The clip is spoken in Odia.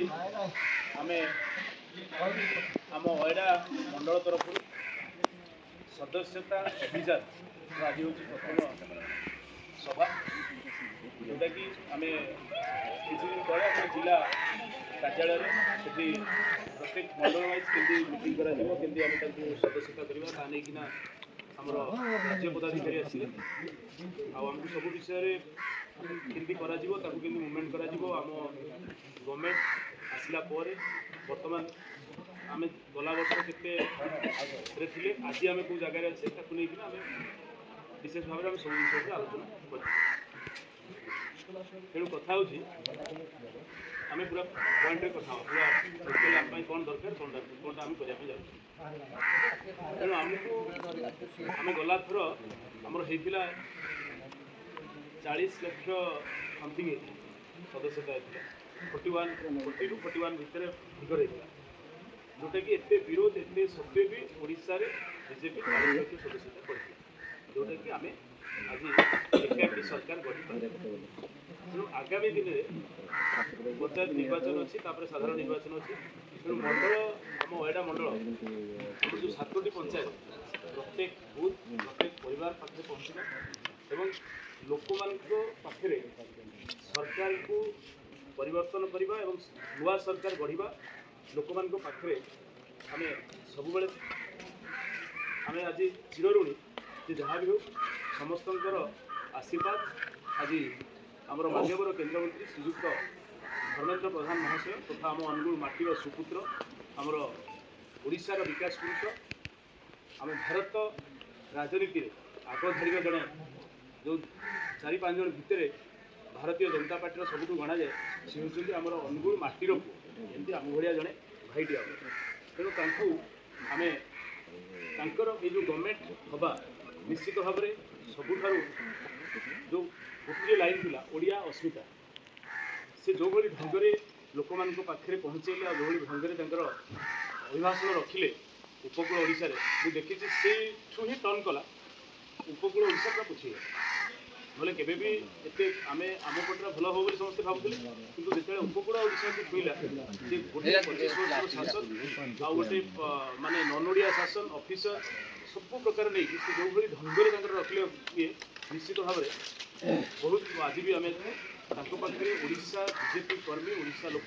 ଆମେ ଆମ ଅଇଡ଼ା ମଣ୍ଡଳ ତରଫରୁ ସଦସ୍ୟତା ଅଭିଯାନ ଆଜି ହେଉଛି ପ୍ରଥମ ସଭା, ଯେଉଁଟାକି ଆମେ କିଛି ଦିନ ତଳେ ଆମ ଜିଲ୍ଲା କାର୍ଯ୍ୟାଳୟରେ ସେଠି ପ୍ରତ୍ୟେକ ମଣ୍ଡଳ ୱାଇଜ୍ କେମିତି ମିଟିଂ କରାଯିବ, କେମିତି ଆମେ ତାକୁ ସଦସ୍ୟତା କରିବା, ତା ନେଇକିନା ଆମର ରାଜ୍ୟ ପଦାଧିକାରୀ ଆସିଲେ ଆଉ ଆମକୁ ସବୁ ବିଷୟରେ କେମିତି କରାଯିବ, ତାକୁ କେମିତି ମୁଭମେଣ୍ଟ କରାଯିବ। ଆମ ଗଭର୍ଣ୍ଣମେଣ୍ଟ ଆସିଲା ପରେ ବର୍ତ୍ତମାନ ଆମେ ଗଲା ବର୍ଷ କେତେରେ ଥିଲେ, ଆଜି ଆମେ କେଉଁ ଜାଗାରେ ଅଛେ, ତାକୁ ନେଇକିନା ଆମେ ବିଶେଷ ଭାବରେ ଆମେ ସବୁ ଜିନିଷ ଉପରେ ଆଲୋଚନା କରିଛୁ। ତେଣୁ କଥା ହେଉଛି ଆମେ ପୁରା ପଏଣ୍ଟରେ କଥା ହେବା, ପୁରା ଟୋଟାଲି ଆମ ପାଇଁ କ'ଣ ଦରକାର, କ'ଣଟା ଆମେ କରିବା ପାଇଁ ଯାଉଛୁ। ତେଣୁ ଆମକୁ ଆମେ ଗଲା ଥର ଆମର ହେଇଥିଲା 40 ଲକ୍ଷ ସମଥିଙ୍ଗ ହେଇଥିଲା ସଦସ୍ୟତା ହେଇଥିଲା, 41, 40ରୁ 41 ଭିତରେ ଫିଗର ହେଇଥିଲା, ଯେଉଁଟାକି ଏତେ ବିରୋଧ ଏତେ ସତ୍ତ୍ୱେ ବି ଓଡ଼ିଶାରେ ବିଜେପି 40 ଲକ୍ଷ ସଦସ୍ୟତା କରିଥିଲା, ଯେଉଁଟାକି ଆମେ ଆଜି ଏକାକି ସରକାର ଗଢ଼ିପାରିବୁ। ତେଣୁ ଆଗାମୀ ଦିନରେ ପଞ୍ଚାୟତ ନିର୍ବାଚନ ଅଛି, ତାପରେ ସାଧାରଣ ନିର୍ବାଚନ ଅଛି। ତେଣୁ ମଣ୍ଡଳ ଆମ ଅଇଡ଼ା ମଣ୍ଡଳ ଆମର ଯେଉଁ 7ଟି ପଞ୍ଚାୟତ, ପ୍ରତ୍ୟେକ ବୁଥ୍ ପ୍ରତ୍ୟେକ ପରିବାର ପାଖରେ ପହଞ୍ଚିବା ଏବଂ ଲୋକମାନଙ୍କ ପାଖରେ ସରକାରକୁ ପରିବର୍ତ୍ତନ କରିବା ଏବଂ ନୂଆ ସରକାର ଗଢ଼ିବା। ଲୋକମାନଙ୍କ ପାଖରେ ଆମେ ସବୁବେଳେ ଆମେ ଆଜି ଚିରଋଣୀ ଯେ ଯାହା ବି ହେଉ ସମସ୍ତଙ୍କର ଆଶୀର୍ବାଦ ଆଜି ଆମର ମାନ୍ୟବର କେନ୍ଦ୍ରମନ୍ତ୍ରୀ ଶ୍ରୀଯୁକ୍ତ ଧର୍ମେନ୍ଦ୍ର ପ୍ରଧାନ ମହାଶୟ ତଥା ଆମ ଅନୁଗୁଳ ମାଟିର ସୁପୁତ୍ର, ଆମର ଓଡ଼ିଶାର ବିକାଶ ପୁରୁଷ, ଆମ ଭାରତ ରାଜନୀତିରେ ଆଗ ଧାଡ଼ିର ଜଣେ, ଯେଉଁ 4-5 ଜଣ ଭିତରେ ଭାରତୀୟ ଜନତା ପାର୍ଟିର ସବୁଠୁ ଗଣାଯାଏ, ସେ ହେଉଛନ୍ତି ଆମର ଅନୁଗୁଳ ମାଟିର ପୁଅ, ଏମିତି ଆମ ଭଳିଆ ଜଣେ ଭାଇଟି ଆମର। ତେଣୁ ତାଙ୍କୁ ଆମେ ତାଙ୍କର ଏଇ ଯେଉଁ ଗଭର୍ଣ୍ଣମେଣ୍ଟ ହେବା ନିଶ୍ଚିତ ଭାବରେ ସବୁଠାରୁ ଯେଉଁ ଗୋଟିଏ ଲାଇନ୍ ଥିଲା ଓଡ଼ିଆ ଅସ୍ମିତା, ସେ ଯେଉଁଭଳି ଢଙ୍ଗରେ ଲୋକମାନଙ୍କ ପାଖରେ ପହଞ୍ଚେଇଲେ ଆଉ ଯେଉଁଭଳି ଢଙ୍ଗରେ ତାଙ୍କର ଅଭିଭାଷଣ ରଖିଲେ ଉପକୂଳ ଓଡ଼ିଶାରେ, ମୁଁ ଦେଖିଛି ସେଇଠୁ ହିଁ ଟର୍ନ କଲା ଉପକୂଳ ଓଡ଼ିଶା ପୁରା ପୋଛିଗଲା। ନହେଲେ କେବେ ବି ଏତେ ଆମେ ଆମ ପଟରେ ଭଲ ହେବ ବୋଲି ସମସ୍ତେ ଭାବୁଥିଲେ, କିନ୍ତୁ ଯେତେବେଳେ ଉପକୂଳ ଓଡ଼ିଶାକୁ ଛୁଇଁଲା, ସେ ଗୋଟେ 25 ବର୍ଷର ଶାସନ ଆଉ ଗୋଟେ ମାନେ ନନ୍ ଓଡ଼ିଆ ଶାସନ, ଅଫିସର ସବୁ ପ୍ରକାର ନେଇକି ସେ ଯେଉଁଭଳି ଢଙ୍ଗରେ ତାଙ୍କର ରଖିଲେ ଇଏ ନିଶ୍ଚିତ ଭାବରେ ବହୁତ ଆଜି ବି ଆମେ ତାଙ୍କ ପାଖରେ ଓଡ଼ିଶା ବିଜେପି କର୍ମୀ, ଓଡ଼ିଶା ଲୋକ